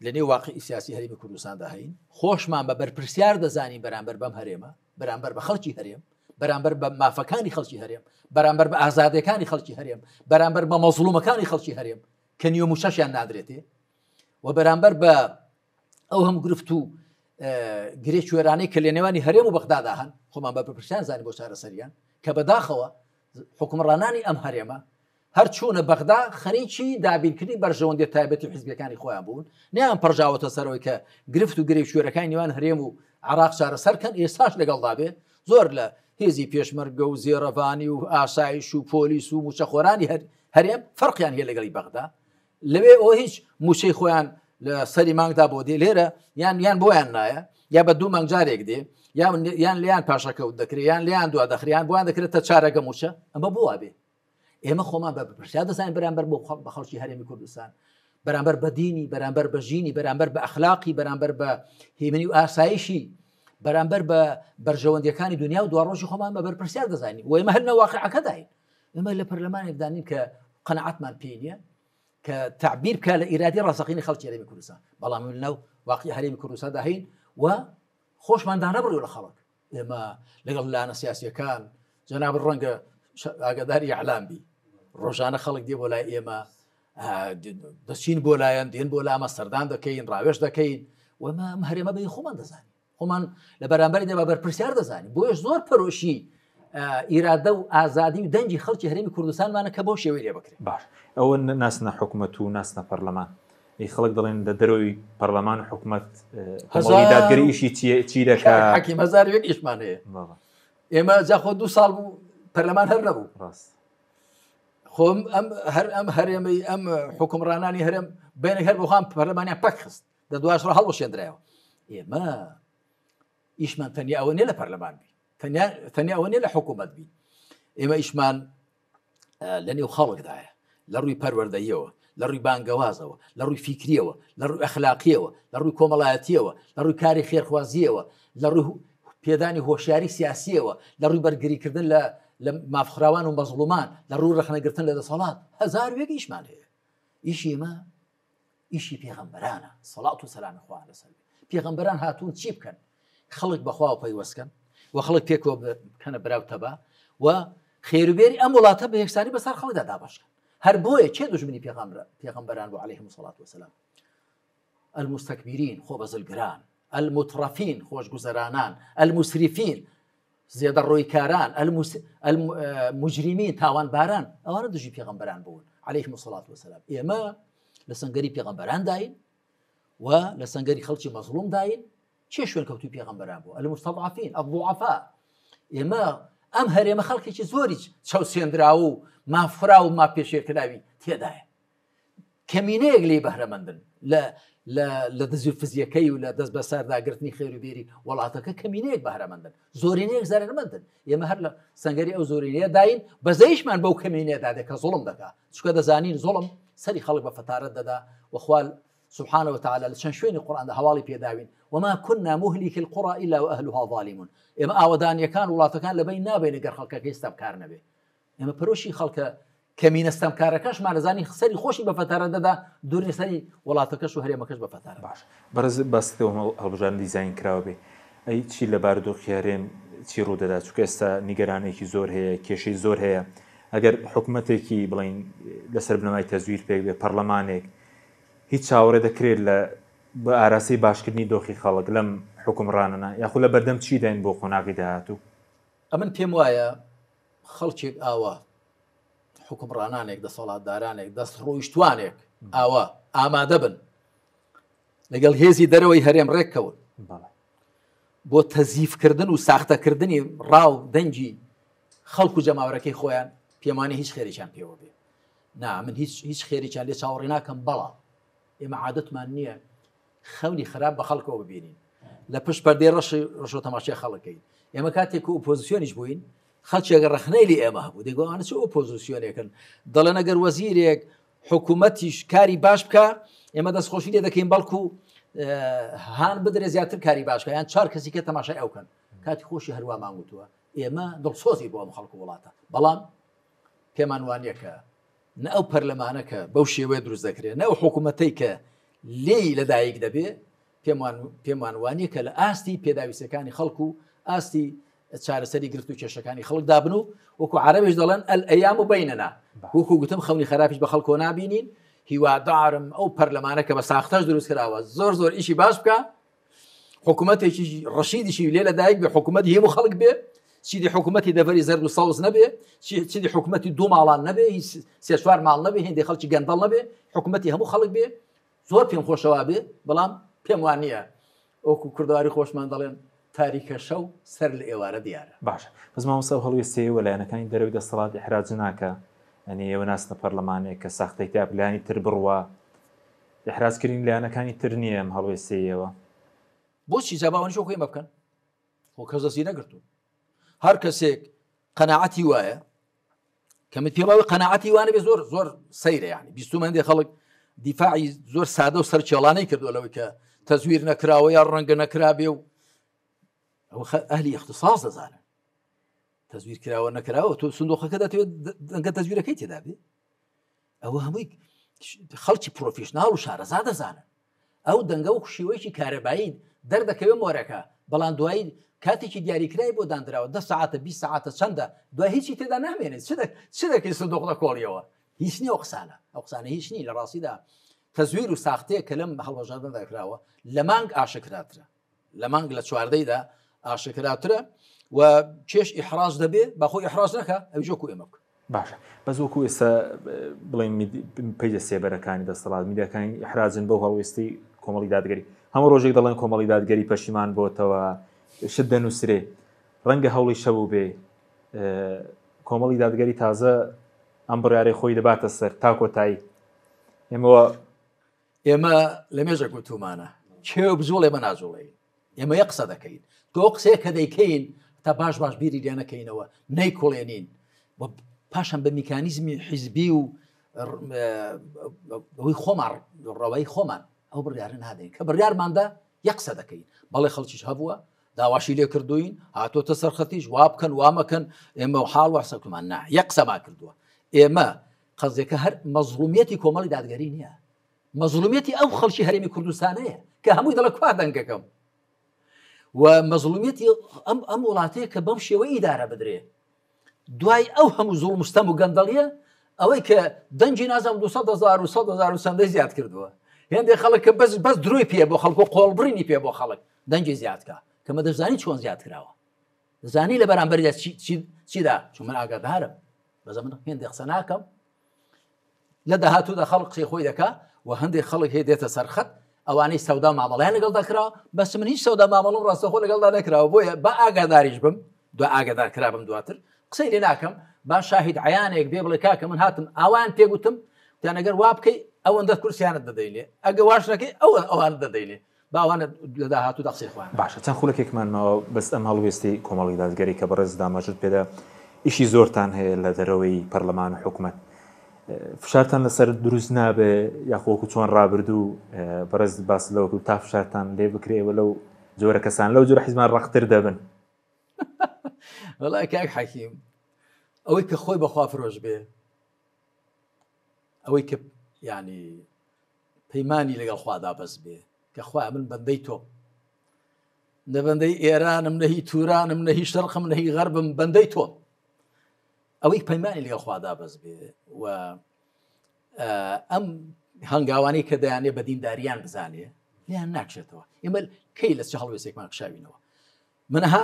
لە نێو واقعی سیاسی هەرێمی کوردستاندا هەین، خۆشمان بە بەرپرسیار دەزانین بەرامبەر بەم هەرێمە، بەرامبەر بە خەڵکی هەرێم، بەرامبەر بە مافەکانی خەڵکی هەرێم، بەرامبەر بە ئازادیەکانی خەڵکی هەرێم، بەرامبەر بە مەزڵومەکانی خەڵکی هەرێم کە نیوە مووچەشیان نادرێتێ، و بەرامبەر بە ئەو هەم گرفت و گرێ کوێرانەی کە لە نێوانی هەرێم و بەغدادا هەن، خۆمان بە بەرپرسیار زانین بۆ چارەسەریان، کە بەداخەوە حکومڕانانی ئەم هەرێمە هەر چوونە بەغدا خەریکی دابینکردنی بەرژەوەندیە تایبەتی حیزبیەکانی خۆیان بوون، نیان پەرژاوەتە سەرەوەی کە گرفت و گرێ کوێرەکانی نێوان هەرێم و عراق چارەسەر کەن. ئێستاش لەگەڵدا بێ زۆر لە هێزی پێشمەرگە و زێڕەڤانی و ئاسایش و پۆلیس و موچەخۆرانی هەرێم فەرقیان هەیە لەگەڵی بەغدا. لەوێ ئەو هیچ موچەی خۆیان لە سەری مانگدا بۆ دێ، لێرە یان بۆیان نایە، یا بە دوو مانگ جارێک دێ، یان لێیان پاشەکەوت دەکرێت، یان لێیان دوا دەخریان، بۆیان دەکرێتە چارەگە موچە. ئەمە بۆ وا بێ؟ ئێمە خۆمان بە بەرپرسیار دەزانین بەرامبەر بۆ بە خەڵکی هەرێمی کوردستان، بەرامبەر بە دینی، بەرامبەر بە ژینی، بەرامبەر بە ئەخلاقی، بەرامبەر بە هێمنی و ئاسایشی، بەرامبەر بە بەرژەوەندیەکانی دنیا و دواڕۆژی خۆمان بە بەرپرسیار دەزانین. و ئێمە هەر لە واقعەکەداین. ئێمە لە پەرلەمانێکدا نین کە قەناعەتمان پێی نییە کە تعبیر بکە لە ئیرادی ڕاستەقینەی خەڵکی هەرێمی کوردستان، بەڵام لەناو واقعی هەرێمی کوردستاندا هەین و خۆشمان دانەبڕیوە لە خەڵک. ئێمە لەگەڵ لایەنە سیاسیەکان، جەناب ڕەنگە ئاگاداری ئیعلام بی، ڕۆژانە خەڵک دێ بۆ لای ئێمە، دەچین بۆ لایەن، دێن بۆ لامە، سەردان دەکەین، ڕاوێژ دەکەین. و ئێمە ئەم هەرێمە بە خۆمان دەزانین، خۆمان لە بەرامبەری دەبا بەرپرسیار دەزانین. بۆیە زۆر پەرۆشی ئیرادە و ئازادی و دەنگی خەڵکی هەرێمی کوردستانمانە کە بەو شێوەی لێ بکرێت. باش ئەوە ناسنە حکومەت و ناسنە پەرلەمان ئەی خەڵک دەڵێن لە دەرەوەی پەرلەمان و حکومەت کۆمەڵی دادگەری ئیشی چی دەکا؟ حەکیم 1001 ئیشمان هەیە. ئێمە جا خۆ دوو ساڵ بوو پەرلەمان هەر نەبوو. ڕاست. خۆم ئەم هەر ئەم هەرێمەی ئەم حکومڕانانی هەرێم بینێک هەر بۆخان پەرلەمانیان پەک خست دە دواش ڕە هەڵوەشێندرایەوە. ئێمە ئیشمان تەنیا ئەوە نیە لە پەرلەمان بی تەنیا تەنیا ئەوە نیە لە حکوومەت بی ئێمە ئیشمان لە نێو خەڵکدایە لە ڕووی پەروەردەیەوە لە ڕووی بانگەوازەوە لە ڕووی فیکریەوە لە ڕووی ئەخلاقیەوە لە ڕووی کۆمەڵایەتیەوە لە ڕووی کاری خێرخوازیەوە لە ڕووی پێدانی هۆشیاری سیاسیەوە لە ڕووی بەرگریکردن لە لە مافخراوان و مەزڵومان لە ڕوو ڕەخنەگرتن لە دەسەڵات هەزار وێک ئیشمان هەیە ئیشی ئێمە ئیشی پێغەمبەرانە سەڵات و سەلامی خوا لەسەر بێ پێغەمبەران هاتوون چی بکەن خەڵک بەخوا و پەیوەستکەن و خەڵک پێکەوە بکەنە برا و تەبا و خێروبێری ئەم وڵاتە بە یەکسانی بەسەر خەڵکدا دابەشکەن هەر بۆیە کێ دوژمنی پێغەمبەران بوو عەلەیهم سەڵات وسلام المستكبرین خۆ بەزلگران المترفین خۆشگوزەرانان المسرفین زێدەڕۆیکاران، المجرمین، تاوانباران، ئەوانە دژی پێغەمبەران بوون علیهم الصلاة والسلام. ئێمە لە سەنگەری پێغەمبەران داین و لە سەنگەری خەڵکی مەزڵوم داین. چێ شوێن کەوتوی پێغەمبەران بوو؟ المستضعفین، الضعفاء. ئێمە ئەم هەرێمە خەڵکێکی زۆری چەوسێندراو و مافخراو و مافپێشێلکراوی تێدایە. کەمینەیەک لێی بەهرەمەندن لە لە لە دزی و فزیەکەی و لە دەست بەسەرداگرتنی خێر و بێری وڵاتەکە کەمینەیەک بەهرەمەندن زۆرینەیەک زەرەرمەندن ئێمە هەر لە سەنگەری ئەو زۆرینەیە داین بەزەیشمان بەو کەمینەیە دادێ کە زوڵم دەکا چونکە دەزانین زوڵم سەری خەڵک بە فەتارەت دەدا وخوا سبحانه وتعالى لە چەند شوێنی قورئاندا هەواڵی پێداوین وما كنا مهلك القرى إلا وأهلها ظالمون ئێمە ئاوەدانیەکان وڵاتەکان لەبەین نابین گەر خەڵکەکەی ستەمکار نەبێ ئێمە پەرۆشی خەڵکە کەمینە ستەمکارەکەشمان دەزانین سەری خۆشی بە فەتارە دەدا دوور سەری وڵاتەکەش و هەرێمەکەش بە فەتارە. باش بەڕێز باست هەڵبژاردن دیزاین کراوە بێ ئەی چی لە بارودۆخی هەرێم چی ڕوودەدا چونکە ئێستا نیگەرانێکی زۆر هەیە کێشەی زۆر هەیە ئەگەر حکومەتێکی بڵین لەسەر بنەمای تەزویر پێک بێ پەرلەمانێک هیچ چاوەڕێ دەکرێت لە بە ئاراستەی باشکردنی دۆخی خەڵک لەم حوکمڕانەنا یاخود لە بەردەم چیداین بۆ قۆناغی داهاتوو؟ ئەمن پێم وایە خەڵکێک ئاوا حوکمڕانانێک دەسەڵاتدارانێک دەست ڕۆیشتوانێک ئاوا ئامادە بن لەگەڵ هێزی دەرەوەی هەرێم ڕێککەون بۆ تەزیفکردن و ساختەکردنی ڕاو دەنگی خەڵکو و جەماوەرەکەی خۆیان پێمانە هیچ خێرێکیان پێوە بێ نا من هیچ هیچ خێرێکیان لێ چاوەڕێ ناکەم بەڵام ئێمە عادەتمان نییە خەونی خراپ بە خەڵکەوە ببینین لە پشت پەردەی ڕەشی ڕەشۆ تەماشای خەڵکەکەین ئێمە کاتێک و ئۆپۆزیسیۆنیش بووین خەڵکێک ڕەخنەی لێ ئێمە هەبوو دەگۆ ئەوانە چ ئۆپۆزیسیۆنێکن دەڵێن ئەگەر وەزیرێک حکوومەتیش کاری باش بکە ئێمە دەستخۆشی لێ دەکەین بەڵکو هان بدرێ زیاتر کاری باشکە یان چوار کەسی کە تەماشای ئەو کەن کاتی خۆشی هەروامان وتووە ئێمە دڵسۆزی بۆ ئەم خەڵک و وڵاتە بەڵام پێمان وانە کە نە ئەو پەرلەمانە کە بەو شێوەیە دروست دەکرێت نە ئەو حکوومەتەی کە لێی لەدایک دەبێ پێمان پێمان وانە کە لە ئاستی پێداویستەکانی خەڵک و ئاستی چارەسەری گرفت و کێشەکانی خەڵک دابن و وەکو عربش دەڵێن الأيام بيننا وەکو گوتم خەونی خراپیش بە خەڵکۆ نابینین هیوادارم ئەو پەرلەمانە کە بە ساختەش دروست کراوە زۆر زۆر ئیشی باش بکە حکوومەتێکی ڕەشیدیشی لێ لەدایک بێ حکوومەت هێمو خەڵک بێ چیدی حکوومەتی دەڤەری زەرد و سەوز نەبێ چیدی حکوومەتی دوو ماڵان نەبێ هیچ سێ چوار ماڵ نەبێ هێندێک خەڵکی گەندەڵ نەبێ حکوومەتی هەموو خەڵک بێ زۆر پێم خۆشەوە بێ بەڵام پێم وان نییە وەکو کوردەواری خۆشمان دەڵێن تاریکە شەو سەر لە ئێوارە دیارە. باشە بەس مامۆستا ئەو هەڵوێستەیە وە لایەنەکانی دەرەوەی دەستەڵات ئیحراج ناکا یانی ئێوە ناچنە پەرلەمانێک کە ساختەی تیا لایەنی تر بڕوا ئیحراج کردنی لایەنەکانی تر نییە ئەم هەڵوێستەی ئێوە؟ بۆچی جا با ئەوانیش وەکو ئێمە بکەن خۆ کەس دەستی نەگرتوون هەر کەسێک قەناعەتی وایە کە من پێم وایە قەناعەتی وانە بێ زۆر زۆر سەیرە یعنی بیستم هەندێک خەڵک دیفاعی زۆر سادە و سەرچێڵانەی کردووە لەوەی کە تەزویر نەکراوە یا ڕەنگە نەکرابێ و ئەو ئەهلی اختصاص دەزانن تەزویر کراوە نەکراوە تۆ سندۆقەکە دەتەوێت دەنگە تەزویرەکەی تێدا بێ ئەوە هەمووی خەڵکی پرۆفیشناڵ و شارەزا دەزانن ئەو دەنگە وەکو شێوەیەکی کارەبایی دەردەکەوێت مۆرەکە، بەڵام دوایی کاتێکی دیاریکرای بۆ داندراوە، دە سەعاتە، 20 سەعاتە، چەندە، دوای هیچی تێدا نامێنێت، چ دەکەی سندوق دەکۆڵیەوە؟ هیچ نییە ئەو قسانە، ئەو قسانە هیچ نین، لە ڕاستیدا تەزویر و ساختەیە کە لەم هەڵبژاردنەدا کراوە لە مانگ ئاشکراترە، لە مانگ لە چواردەیدا ئاشکراترە. و کێش ئیحراج دەبێ با خۆی ئیحراج نەکا ئەویش وەکو ئێمە بکە. باشە بەس وەکو ئێستا بڵێن پەیجە سێبەرەکانی دەسەڵات میدیاکانی ئیحراجن بەو هەڵوێستی کۆمەڵی دادگەری هەموو ڕۆژێک دەڵێن کۆمەڵی دادگەری پەشیمان بۆتەوە شت دەنووسرێ ڕەنگە هەوڵی شەبوو بێ کۆمەڵی دادگەری تازە ئەم بڕیارەی خۆی دەباتە سەر تا کۆتایی ئێمەوە ئێمە لە مێژە گوتومانە کێو بجوڵێ بە ناجوڵێین ئێمە یە قسە دەکەین تۆ قسەیە کە دەیکەین تا باش باش بیری لێ نەکەینەوە نەیکوڵێنین و پاشان بە میکانیزمی حیزبی و ئەوەی خۆمان ڕەوای خۆمان ئەو بڕیارە نادەین کە بڕیارماندا یە قسە دەکەین بەڵێ خەڵکیش هەبووە داواشی لێ کردوین هاتۆتە سەرخەتیش وا بکەن وا مەکەن ئێمە و حاڵ واسەکمان نا یە قسەمان کردووە ئێمە قەزیەکە هەر مەزڵومیەتی کۆمەڵی دادگەری نییە مەزڵومیەتی ئەو خەڵکی هەرێمی کوردستانەیە کە هەمووی دەڵێ کوا دەنگەکەم و مەزڵومیەتی ئەم ئەم وڵاتەیە کە بەم شێوە ئیدارە بدرێ دوای ئەو هەموو زوڵم مستەم و گەندەڵیە ئەوەی کە دەنگی نازم 200 هزار و 100 هزار و چەندەی زیاد کردووە هێندێک خەڵک کە بەس بەس درۆی پێ بۆ خەڵک و قۆڵبڕینی پێ بۆ خەڵک دەنگی زیادکە کە مە دەزانی چۆن زیاد کراوە زانی لە بەرامبەردا چیدا چون من ئاگادارم بەزە من هێندێک قسە ناکەم لە داهاتوودا خەڵک قسەی خۆی دەکا و هەندێک خەڵک هەیە دێتە سەرخەت ئەوانەی سەودا مامەڵیان لەگەڵدا کرا بەس من هیچ سەودا مامەڵم ڕاستەخۆ لەگەڵدا نەکراوە بۆیە بە ئاگاداریش بم دو ئاگادار کرابم دواتر قسەی لێ ناکەم با شاهید عیانێک بێ بڵێ کاکە من هاتم ئاوان پێگوتم تیان ئەگەر وا بکەی ئەوەندە کورسیانت دەدەینێ ئەگە واش نەکەی ئەوە ئەوان دەدەینێ با ئەوانە لە داهاتوودا قسەی خۆیان باشە چەند خولەکێکمان ماوە بەس ئەم هەڵوێستی کۆمەڵی دادگەری کە بەڕێزت ئاماژەت پێدا ئیشی زۆرتان هەیە لە دەرەوەی پەرلەمان و حکومەت فشارتان لەسەر دروست نابێ یاخۆ وەکو چۆن ڕابردوو بەڕێز باس لەوە کرد تا فشارتان لێ بکرێ ئێوە لەو جۆرە کەسان لەو جۆرە حیزمان ڕەقتر دەبن. وەڵا کاک حەکیم ئەوەی کە خۆی بەخوا فرۆش بێ ئەوەی کە ینی پەیمانی لەگەڵ خوادا بەس بێ کە خوا من بەندەی تۆم نە بەندەی ئێرانم نە هی تورانم نە هی شەرقم نە هی غەربم بەندەی تۆم ئەوەی پەیمانی لەگەڵ خوادا بەس بێ و ئەم هەنگاوانەی کە دەیانێ بە دینداریان بزانێ لیان ناکشێتەوە ئێمە کەی لە چ هەڵوێستێکمان کشاوینەوە منها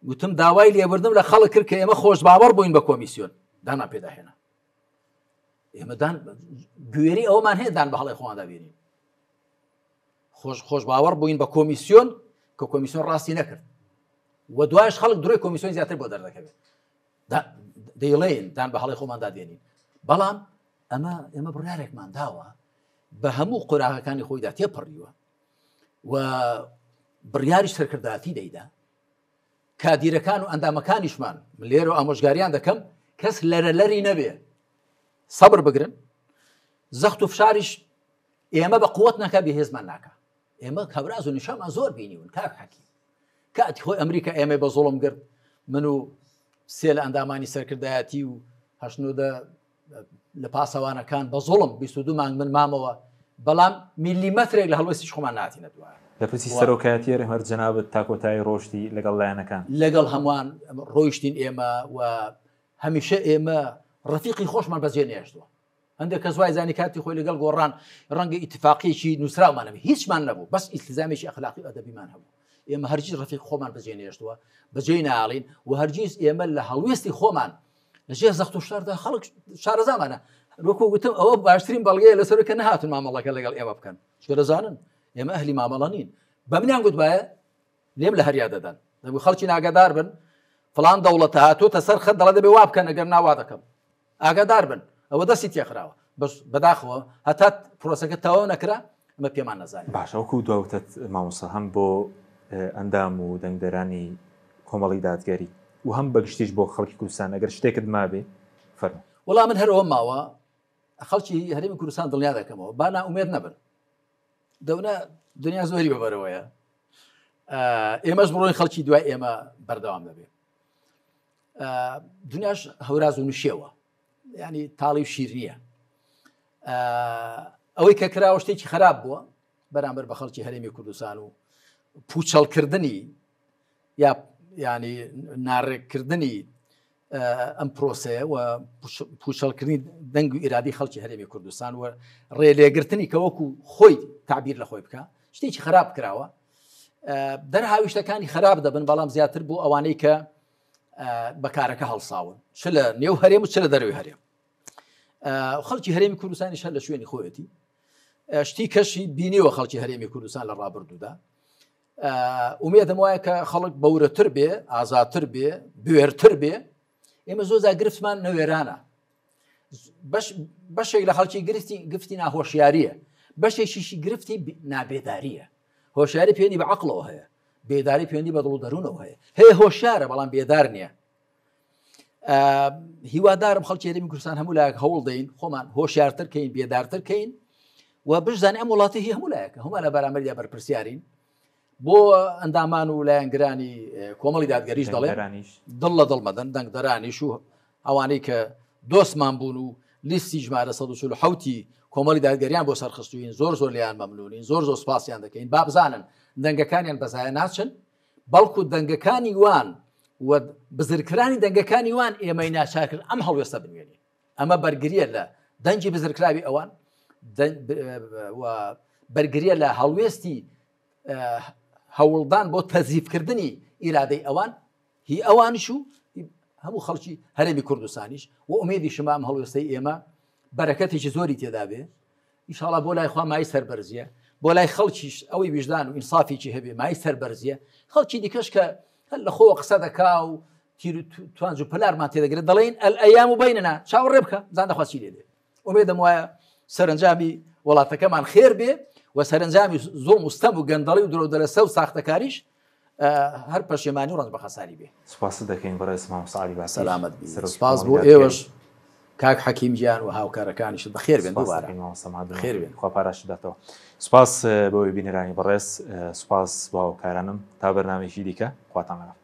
گوتم داوای لێبوردنم لە خەڵک کرد کە ئێمە خۆش باوەڕ بووین بە کۆمیسیۆن دانا پێداهێنا ئێمە دان بوێری ئەومان هەیە دان بە هەڵی خۆماندا بێنین خۆش خۆش باوەڕ بووین بە کۆمیسیۆن کە کۆمیسیۆن ڕاستی نەکرد و دوایش خەڵک درۆی کۆمیسیۆن زیاتر بۆ دەردەکەوێت دەیڵێن دان بە هەڵی خۆماندا دێنین بەڵام ئەمە ئێمە بڕارێکمان داوە بە هەموو قۆراغەکانی خۆیدا تێپەڕیوە و بڕیاری سەرکردایەتی دەیدا کادیرەکان و ئەندامەکانیشمان من لێرە ئامۆژگاریان دەکەم کەس لەرە لەری نەبێ سەبر بگرن زەخت و فشاریش ئێمە بە قوت نەکە بەهێزمان ناکە ئێمە کەبراز و نیشامان زۆر بینیون کاک حەکی کاتی خۆی ئەمریکا ئێمەی بە زۆڵم گرت من و سێ لە ئەندامانی سەرکردایەتی و هەشنودە لە پاسەوانەکان بە زوڵم 22 مانگ من مامەوە بەڵام میلیمەترێک لە هەڵوێستیش خۆمان ناتینە دوای. لە پرسی سەرۆکایەتی هەرێم هەر جەنابت تا کۆتایی ڕۆشتی لەگەڵ لایەنەکان؟ لەگەڵ هەمووان ڕۆیشتین ئێمە و هەمیشە ئێمە ڕەفیقی خۆشمان بەجێ نێشتووە. هەندێک کەس وای زانی کاتی خۆی لەگەڵ گۆڕان ڕەنگە ئیتفاقیەکی نووسراومان هەبێ هیچمان نەبوو بەس ئیلتزامێکی ئەخلاقی و ئەدەبیمان هەبوو. ئێمە هەرگیز ڕەفیق خۆمان بەجێ نێشتووە بەجێی ناڵین و هەرگیز ئێمە لە هەڵوێستی خۆمان لە ژێر زەخت و شاردا خەڵک شارەزامانە وەکو گوتم ئەوە باشترین بەڵگەیە لەسەر کە نەهاتون مامەڵەکە لەگەڵ ئێمە بکەن چکە دەزانن ئێمە ئەهلی مامەڵە نین بە منیان گوتبایە لێم لە هەریا دەدەن دەبوو خەڵکی ناگەدار بن فلان دەوڵەتە هاتووتە سەر خەت دەڵێ دەبێ وا بکەن ئەگەر ناوا دەکەم ئاگادار بن ئەوە دەستی تێخراوە بەس بەداخەوە هەتا پرۆسەکە تەواو نەکرا ئەمە پێمان نەزانین. باشە وەکو دواوتەت مامۆستا هەم بۆ ئەندام و دەنگدەرانی کۆمەڵی دادگەری و هەم بەگشتیش بۆ خەڵکی کوردستان ئەگەر شتێکت مابێ فەرموو. وەڵا من هەر ئەوەم ماوە خەڵکی هەرێمی کوردستان دڵنیا دەکەمەوە با نائومێد نەبن دەونا دنیا زۆری بەبەرەوەیە ئێمەش بڕۆین خەڵکی دوای ئێمە بەردەوام دەبێت دنیاش هەوراز و نشێوە ینی تاڵی و شیر نییە ئەوەی کە کراوە شتێکی خراپ بووە بەرامبەر بە خەڵکی هەرێمی کوردستان و پوچەڵکردنی یا ینی ناڕێککردنی ئەم پرۆسەیە و پوچەڵکردنی دەنگ و ئیرادی خەڵکی هەرێمی کوردستان و ڕێلێگرتنی کە وەکو خۆی تعبیر لە خۆی بکە شتێکی خراپ کراوە. دەرهاویشتەکانی خراپ دەبن بەڵام زیاتر بۆ ئەوانەی کە بەکارەکە هەڵساون چ لە نێو هەرێم و چ لە دەروی هەرێم خەڵکی هەرێمی کوردستانیش هەر لە شوێنی خۆیەتی شتی کەشی بینیوە خەڵکی هەرێمی کوردستان لە ڕابردوودا ئومێدم وایە کە خەڵک بەورەتر بێ ئازاتر بێ بوێرتر بێ ئێمە زۆر جار گرفتمان نەوێرانە بەشێک لە خەڵکی گرفتی گفتی ناهۆشیاریە بەشێکیشی گرفتی نابێداریە هۆشیاری پێنی بە عقلەوە هەیە بێداری پێوەندی بە دڵ و دەروونەوە هەیە هەیە هۆشیارە بەڵام بێدار نییە هیوادارم خەڵکی هەرێمی کوردستان هەموو لایەک هەوڵ دەین خۆمان هۆشیارتر کەین بێدارتر کەین و بشزانین ئەم وڵاتی هی هەموو لایەکە هەموو لە بەرامبەریا بەرپرسیارین بۆ ئەندامان و لایەنگرانی کۆمەڵی دادگەریش دەڵێ دڵ لە دڵ مەدەن دەنگدەرانیش و ئەوانەی کە دۆستمان بوون و لیستی ژمارە 147 کۆمەڵی دادگەریان بۆ سەرخستوین زۆر زۆر لیان مەمنونین زۆر زۆر سپاسیان دەکەین با بزانن دەنگەکانیان بەزایە ناچن بەڵکو دەنگەکانی وان و بزرکرانی دەنگەکانی وان ئێمەی ناچار کرد ئەم هەڵوێستە بنوێنین ئەمە بەرگریە لە دەنگی بزرکراوی ئەوان و بەرگریە لە هەڵوێستی هەوڵدان بۆ تەزیفکردنی ئیرادەی ئەوان هی ئەوانیش و هەموو خەڵکی هەرێمی کوردستانیش و ئومێدی شما ئەم هەڵوێستەی ئێمە بەرەکەتێکی زۆری تێدا بێ ئیشاڵا بۆ لای خوا مای سەربەرزیە بۆ لای خەڵکیش ئەوەی ویژدان و ئینسافێکی هەبێ مای سەربەرزیە خەڵکی دیکەش کە هەر لە خۆوە قسە دەکا و تیر و توانج و پلارمان تێدەگرێت دەڵێن ئەلئەیام و بیننا چاوەڕێ بکە زان دەخوا چی لێ دێ ئومێدم وایە سەرنجامی وڵاتەکەمان خێر بێ و سەرنجامی زوڵم و ستەم و گەندەڵی و درۆودەلەسە و ساختەکاریش هەر پەشێمانی و ڕەنج بە خەساری بێ. سوپاست دەکەین بەڕێز مامۆستا عەلی باپیر. سەلامەت بی. سوپاس بۆ ئێوەش کاک حەکیم گیان و هاوکارەکانیشت. بەخێر بێن دووبارە. مامۆستا مادوو. بەخێر بێن. خوا پاداشتت داتەوە. سوپاس بۆ بینەرانی بەڕێز. سوپاس بۆ هاوکارانم. تا بەرنامەیەکی دیکە خواتان لەگەڵ.